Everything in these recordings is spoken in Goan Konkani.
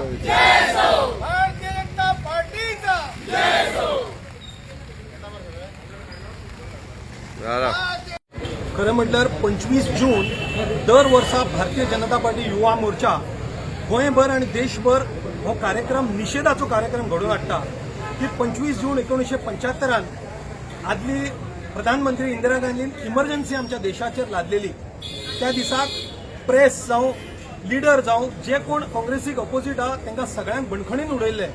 भारतीय जनता पार्टीचा. दादा. खरं म्हटल्यार 25 जून दर वर्सा भारतीय जनता पार्टी युवा मोर्चा गोंयभर आनी देशभर हो कार्यक्रम, निशेधाचो कार्यक्रम घडोवन हाडटा की 25 जून 1975 आदली प्रधानमंत्री इंदिरा गांधीन इमर्जन्सी आमच्या देशाचेर लादलेली. त्या दिसाक प्रेस जावं, लिडर जावं, जे कोण काँग्रेसीक अपोजीट आहा तांकां सगळ्यांक बंदखणीन उडयल्ले.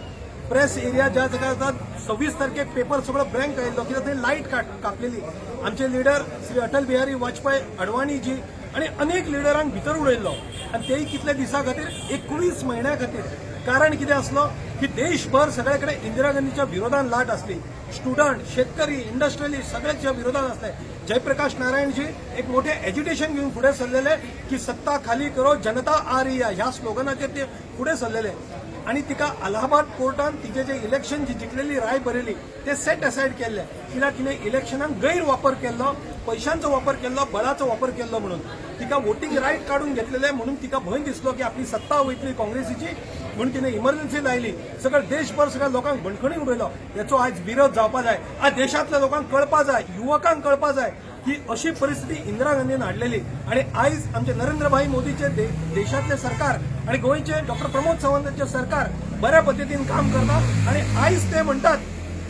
प्रेस एरिया ज्या जाग्यार जाता, 26 तारखेक पेपर सगळो ब्लँक आयिल्लो, कित्याक थंय लायट कापलेली. आमचे लिडर श्री अटल बिहारी वाजपेयी, अडवाणीजी आनी अनेक लिडरांक भितर उडयल्लो आनी तेय कितल्या दिसां खातीर? 21 म्हयन्या खातीर. कारण कितें आसलो की देशभर सगळे कडेन इंदिरा गांधीच्या विरोधान लाट आसली. स्टुडंट, शेतकरी, इंडस्ट्रियलिस्ट सगळ्याच्या विरोधात असले. जयप्रकाश नारायणजी एक मोठे एज्युटेशन घेऊन फुडें सरलेले की "सत्ता खाली करो, जनता आ रही है", ह्या स्लोगनाचेर ते फुडें सरलेले आणि तिका अलाहाबाद कोर्टान तिचे जे इलेक्शन जी जिखलेली राय बरयली ते सेट असायड केल्ले, कित्याक तिने इलेक्शनाक गैरवापर केल्लो, पैशांचो वापर केल्लो, बळाचो वापर केल्लो म्हणून तिका वोटिंग रायट काडून घेतलेले. म्हणून तिका भंय दिसलो की आपली सत्ता वयतली काँग्रेसीची, म्हणून तिने इमर्जन्सी लायली. सगळं देशभर सगळ्या लोकांक बंदखणी उडयलो. याचो आयज विरोध जावपा जाय. आज देशांतल्या लोकांक कळपा जाय, युवकांक कळपा जाय की अशी परिस्थिती इंदिरा गांधीन हाडलेली आणि आयज आमचे नरेंद्रभाई मोदीचे देशातले सरकार आणि गोंयचे डॉक्टर प्रमोद सावंतांचे सरकार बऱ्या पद्दतीन काम करता. आणि आयज ते म्हणटात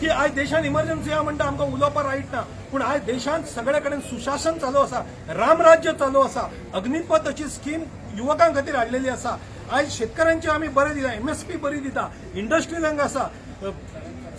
की आयज देशान इमर्जन्सी आहा म्हणटा, आमकां उलोवपाक रायट ना. पूण आयज देशांत सगळे कडेन सुशासन चालू आसा, रामराज्य चालू आसा. अग्निपथ अशी स्कीम युवकां खातीर हाडलेली आसा. आयज शेतकऱ्यांचे आमी बरें दिता, एमएसपी बरी दिता, इंडस्ट्रियलांक आसा,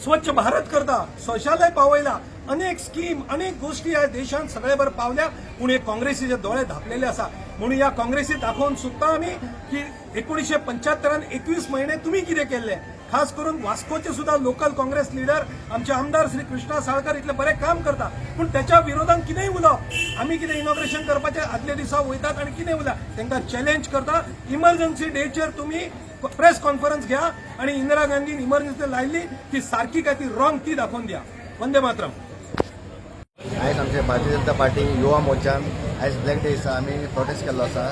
स्वच्छ भारत करता, शौचालय पावयला. अनेक स्कीम, अनेक गोष्टी ह्या देशांत सगळेभर पावल्या. पूण हे काँग्रेसीचे दोळे धापलेले आसा. म्हणून ह्या काँग्रेसी दाखोवन सुद्दां आमी की 1975 21 महिने तुम्ही कितें केल्ले. खास करून वास्कोचे सुद्धा लोकल काँग्रेस लिडर, आमचे आमदार श्री कृष्णा साळकर इतले बरे काम करता, पूण त्याच्या विरोधात कितेंय उलोवप, आमी कितें इनॉग्रेशन करपाचे आदल्या दिसा वयतात आनी कितें उलयता, तांकां चॅलेंज करता. इमर्जन्सी डेचेर तुमी प्रेस कॉन्फरन्स घ्या आणि इंदिरा गांधीन इमर्जन्सी लायली ती सारकी काय ती रॉंग ती दाखोवन द्या. वंदे मातरम. आयज आमचे भारतीय जनता पार्टी युवा मोर्चान आयज ब्लॅक डे दिसा आमी प्रोटेस्ट केल्लो आसा.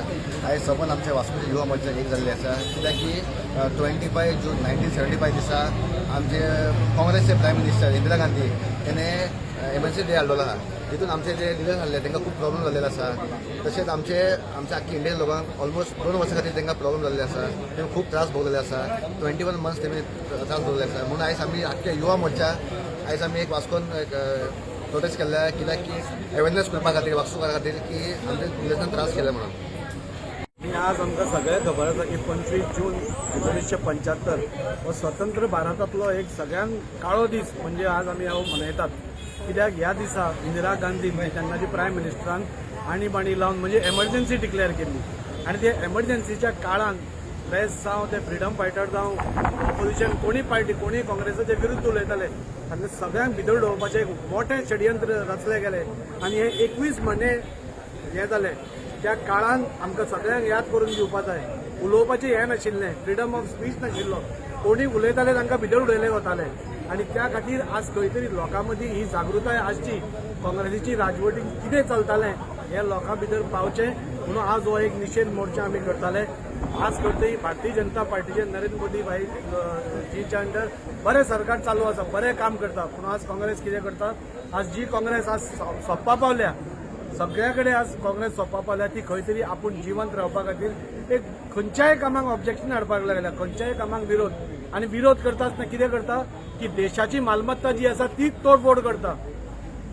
आयज सबंद आमचे वास्कोचे युवा मोर्चा एक जाल्ले आसा, कित्याक की 25 June 1975 दिसा आमचे काँग्रेसचे प्रायम मिनिस्टर इंदिरा गांधी हेणे एमर्जन्सी डे हाडलेलो आहा. तितून आमचे जे लिडर्स आहले तांकां खूब प्रॉब्लम जाल्लेले आसा. तशेंच आमचे आमच्या आख्खी इंडियन लोकांक ऑलमोस्ट 2 वर्सां खातीर तांकां प्रॉब्लम जाल्ले आसा. तेमी खूब त्रास भोगलेले आसा. 21 मंथ्स तेमी त्रास भोगले आसा. म्हणून आयज आमी आख्खे युवा मोर्चा आयज आमी एक वास्कोन एक प्रोटेस्ट केल्ले, कित्याक की अवेरनेस करपा खातीर वास्कोकारा खातीर की आमच्या पुलिसान त्रास केले म्हणून. आनी आज आमकां सगळ्यांक खबर आसा की 25 जून 1975 हो स्वतंत्र भारतांतलो एक सगळ्यांत काळो दीस, म्हणजे आज आमी हो मनयतात, कित्याक ह्या दिसा इंदिरा गांधी म्हणजे तेन्नाची प्रायम मिनिस्टरान आणीबाणी लावन म्हणजे एमर्जन्सी डिक्लेअर केल्ली. आनी ते एमर्जन्सीच्या काळान प्रेस जावं, ते फ्रिडम फायटर जावं, ऑपोजिशन कोणी पार्टी, कोणी काँग्रेसाच्या विरुद्ध उलयताले, तांकां सगळ्यांक भितर दवरपाचें एक मोठें षडयंत्र रचलें गेलें आनी हे 21 म्हयने हें जालें. त्या काळान आमकां सगळ्यांक याद करून दिवपा जाय, उलोवपाचें हें नाशिल्लें, फ्रिडम ऑफ स्पीच नाशिल्लो. कोणी उलयताले तांकां भितर उडयले वताले. आनी त्या खातीर आज खंय तरी लोकां मदीं ही जागृताय आसची, काँग्रेसीची राजवटीन कितें चलतालें हें लोकां भितर पावचें म्हणून आज हो एक निशेध मोर्चा आमी करताले. आज करतय भारतीय जनता पार्टीचे नरेंद्र मोदी भाई जीच्या अंडर बरें सरकार चालू आसा, बरें काम करता. पूण आज काँग्रेस कितें करता? आज जी काँग्रेस आज सोंपपा पावल्या, सगळ्या कडेन आज काँग्रेस सोंपपा पावल्या, ती खंय तरी आपूण जिवंत रावपा खातीर एक खंयच्याय कामाक ऑब्जेक्शन हाडपाक लागल्या, खंयच्याय कामाक विरोध. आनी विरोध करता आसतना कितें करता की देशाची मालमत्ता जी आसा ती तोडफोड करता.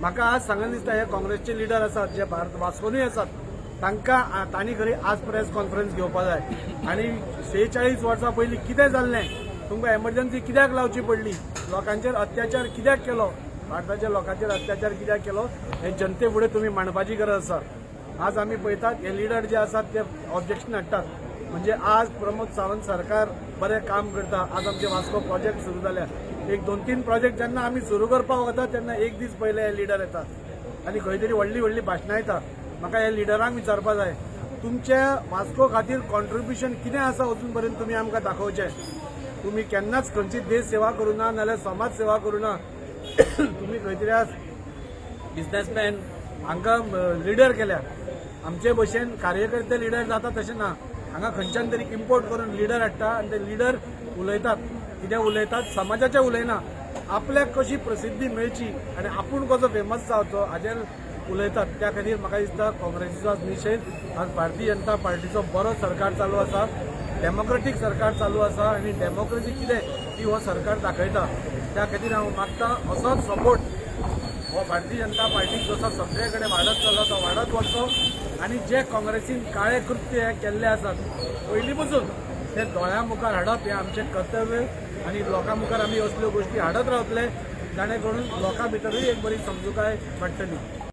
म्हाका आज सांगन दिसता, हे काँग्रेसचे लिडर आसात जे भारत वास्कोनूय आसात, तांकां तांणी खरी आज प्रेस कॉन्फरन्स घेवपा जाय आनी 46 वर्सां पयलीं कितें जाल्लें, तुमकां एमर्जन्सी कित्याक लावची पडली, लोकांचेर अत्याचार कित्याक केलो, भारताच्या लोकांचेर अत्याचार कित्याक केलो, हे जनते फुडें तुमी मांडपाची गरज आसा. आज आमी पळयतात, हे लिडर जे आसात ते ऑब्जेक्शन हाडटात. म्हणजे आज प्रमोद सावंत सरकार बरें काम करता. आज आमचे वास्को प्रोजेक्ट सुरू जाल्या, एक दोन तीन प्रोजेक्ट. जेन्ना आमी सुरू करपाक वता तेन्ना एक दीस पयले हे लिडर येतात आनी खंय तरी व्हडली व्हडली भाशणां येता. म्हाका ह्या लिडरांक विचारपा जाय, तुमच्या वास्को खातीर कॉन्ट्रिब्युशन कितें आसा अजून पर्यंत तुमी आमकां दाखोवचें. तुमी केन्नाच खंयची देश सेवा करूं ना, नाल्यार समाज सेवा करूं ना. तुमी खंय तरी आज बिझनेसमॅन हांकां लिडर केल्या. आमचे भशेन कार्यकर्ते लिडर जाता तशें ना. हांगा खंयच्यान तरी इम्पोर्ट करून लिडर हाडटा आनी ते लिडर उलयतात. कितें उलयतात? समाजाचें उलयना, आपल्याक कशी प्रसिद्धी मेळची आनी आपूण कसो फेमस जावचो हाजेर उलयतात. त्या खातीर म्हाका दिसता काँग्रेसीचो आज निशेध. आज भारतीय जनता पार्टीचो बरो सरकार चालू आसा, डेमोक्रेटीक सरकार चालू आसा आनी डेमोक्रेसी कितें ती हो सरकार दाखयता. त्या खातीर हांव मागता असोच सपोर्ट हो भारतीय जनता पार्टीक जसो सगळे कडेन वाडत चल्ला तो वाडत वचचो आनी जे काँग्रेसीन काळे कृत्य हे केल्ले आसात पयलीं पसून ते दोळ्यां मुखार हाडप हें आमचें कर्तव्य आनी लोकां मुखार आमी असल्यो गोश्टी हाडत रावतले, जाणे करून लोकां भितरूय एक बरी समजुकाय वाडटली.